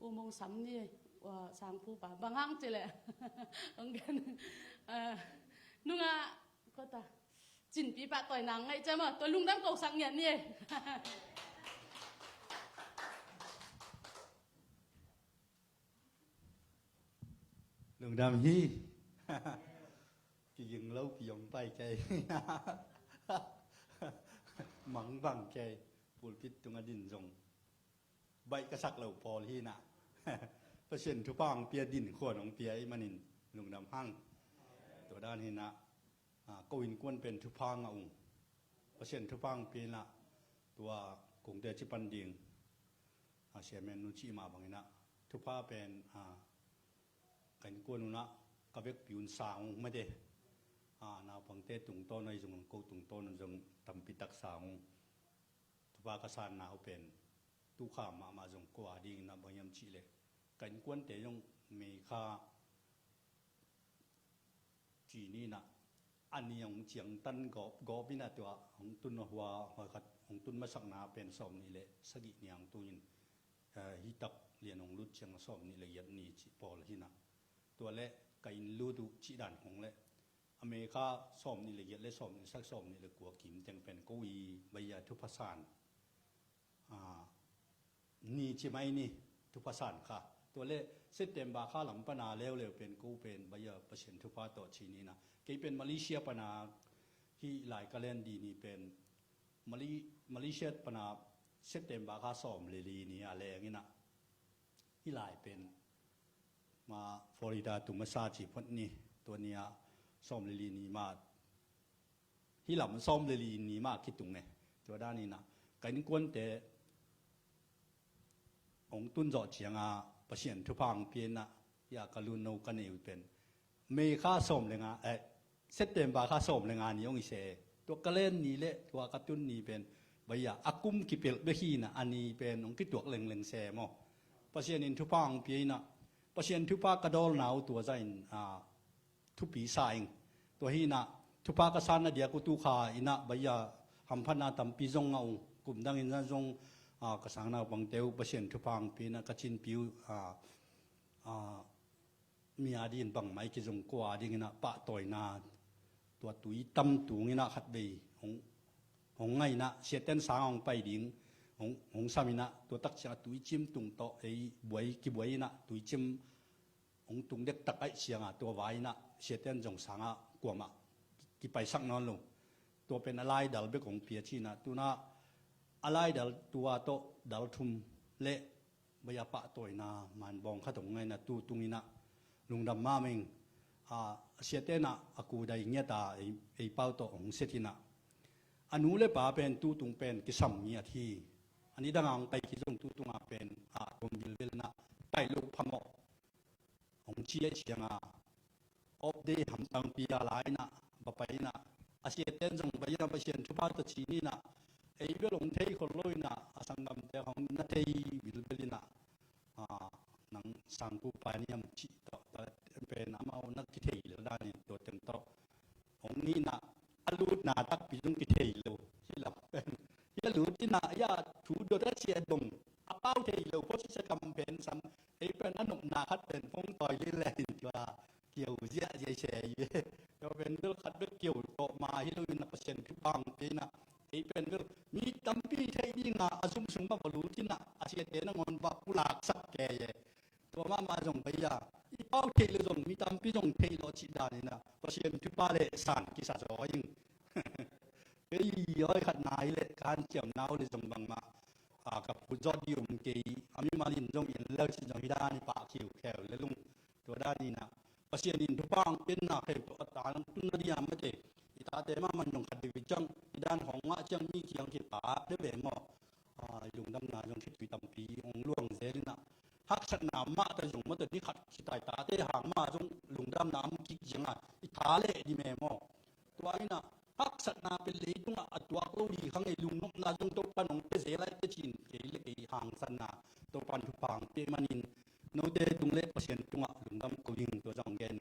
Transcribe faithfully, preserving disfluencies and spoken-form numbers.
Pu Mong Sam ni, uh, Sangpu pa, bang hang ci leh. Hong gen, uh, nungah, kota, cinpi pahtawi nang ngaih ciam a, tua lungdam ko sak ngiat ni. Lungdam hi. Kiging lo, kiyong pai kei. Mang bang kei. Pulpit tung a din zong baih ka sak lo pawl hi na. Pasian thupha hong pia, din khuan hong pia i manin lungdam hang. Tua dan hi na, ah, ko innkuan pen thupha ngah ung. Pasian thupha hong pia na, tua kongte ci pan ding, ah, siamen nu ci mah bangin ah, thupha pen, ah, ka innkuan un ah ka vekpi un sang ung mate. Ah, naupangte tungtawn ahi zong, ko tungtawn zong tampi tak sang ung. Thupha ka sanna uh pen tukha mahmah zong ko a dingin ah bang hiam cih leh, ka innkuante zong May kha ci ni na, a ni hong ciangtan gawp, gawp in ah tua hong tun a hua, hua khat hong tun masakna pen sawm nih le sagih ni hong tun in, eh, hi tak lian hong lut ciang sawm nih le giat ni cih pawl hi na. Tua leh ka inn lut uh cih dan khong leh, a May kha sawm nih le giat le sawm nih sak, sawm nih le kua kim teng pen ko i bai a thupha san, ah, ni ci mai ni, thupha san kha. Tua leh September kha lam pana leuleu pen ko pen bai a Pasian thupha tawh ci ni na. Kei pen Malaysia pana hih lai ka len di ni pen, Mali-, Malaysia pana September kha sawm le li ni a leng in ah, hih lai pen ma Florida tung masa ci phot ni, tua ni a sawm le li ni ma, hih lam sawm le li ni ma kitung e. Tua dan in ah ka innkuante hong tun zawh ciang a Pasian thupha hong pia in ah, hih a ka lutno ka nei uh pen May kha sawm le nga, eh, September kha sawm le nga ni hong hi se. Tua ka len ni le tua ka tun ni pen bai a, a kum kipelh bek hi na, a ni pen hong kituak lengleng se maw. Pasian in thupha hong pia in ah, Pasian thupha ka dawlna uh tua zah in, ah, thupi sa ing. Tua hi na, thupha ka sanna diak uh tukha in ah bai a hamphatna tampi zong ngah ung. Kum dang in zong, ah, ka sang naupangte uh Pasian thupha hong pia in ah, ka cinpi uh, ah, ah, mi a dingin bangmah i kizong ko a dingin ah pahtawina, tua tui tam tung in ah khatvei hong, hong ngah in ah, siaten sang hong pai ding hong, hong sam in ah, tua tak ciang a tui cim tung tawh ei buai, kibuai in ah tui cim hong tung dektak ahih ciang a, tua vai in ah siaten zong sang ah kuamah kipaisak nawn lo. Tua pen a laidal bek hong pia ci in ah, tu in ah a laidal tua tawh dal thum le bai a pahtawina man bawng khat hong ngah in ah, tu tung in ah lungdam mahmah ing. A, siaten ah a kudai ngiat a ei, ei pau tawh hong set in ah, a nu le pa pen tu tung pen kisam ngiat hi. A ni dang a hong pai kizong tu tung a pen, a, tuam bilbel in ah pai lo phamawh hong ci ahih ciang a, off day hampangpi a la in ah va pai in ah, a siaten zong bai in ah Pasian thupha tawh ci ni in ah, ei bel hong thei khol lo in ah, a sanggamte hong na thei bilbel in ah, a, nang sangkupa ni hiam cih tawh, tua pen amau na kithei lel dan in tua teng tawh hong hi in ah, a lutna takpi zong kithei lo. Hih lam pen, hih a lut in ah, hih a thu dot a ciah dong a pau thei lo, phawk sisa kam pen sam, ei pen a nopna khat pen phone tawi lel le in tua kiau ziahziah i se hi ve. Tua pen bel khat bek kiau tawh mah hi lo in ah, Pasian thupha hong pia in ah, ei pen bel mi tampi theih ding a, a zum sung mah va lut in ah, a siate nangawn va pulaksak kei e. Tua mahmah zong bai a, i pau theih le zong mi tampi zong theih lawh cih dan in ah Pasian thupha le san kisa zaw ing. Kei awi khat nai le ka hanciamna uh le zong bangmah, a, ka phut zawh ding om kei, a mimal in zong en le uh cih zong hi dan i pah khiukheu le lung. Tua dan in ah Pasian in thupha hong piakna khempeuh a ta nang tun na ding a mate, i tate mahmah zong khat vei ciang, i dan hong ngah ciang mi kiang kipak le ve maw. A, i lungdamna zong khitui tampi hong luang zel in ah, haksatna mah ta zong mate, ni khat khitui tate hang mah zong lungdamna om kik ciang a, i tha leh ding me maw. Tua in ah haksatna pen leitungah a tuak lo ding kha ngei, lungnopna zong Topa'n hong pia zel lai te cin, kei le kei hangsanna Topa'n thupha hong pia manin, note tung le Pasian tungah lungdam ko ing, tua zong gen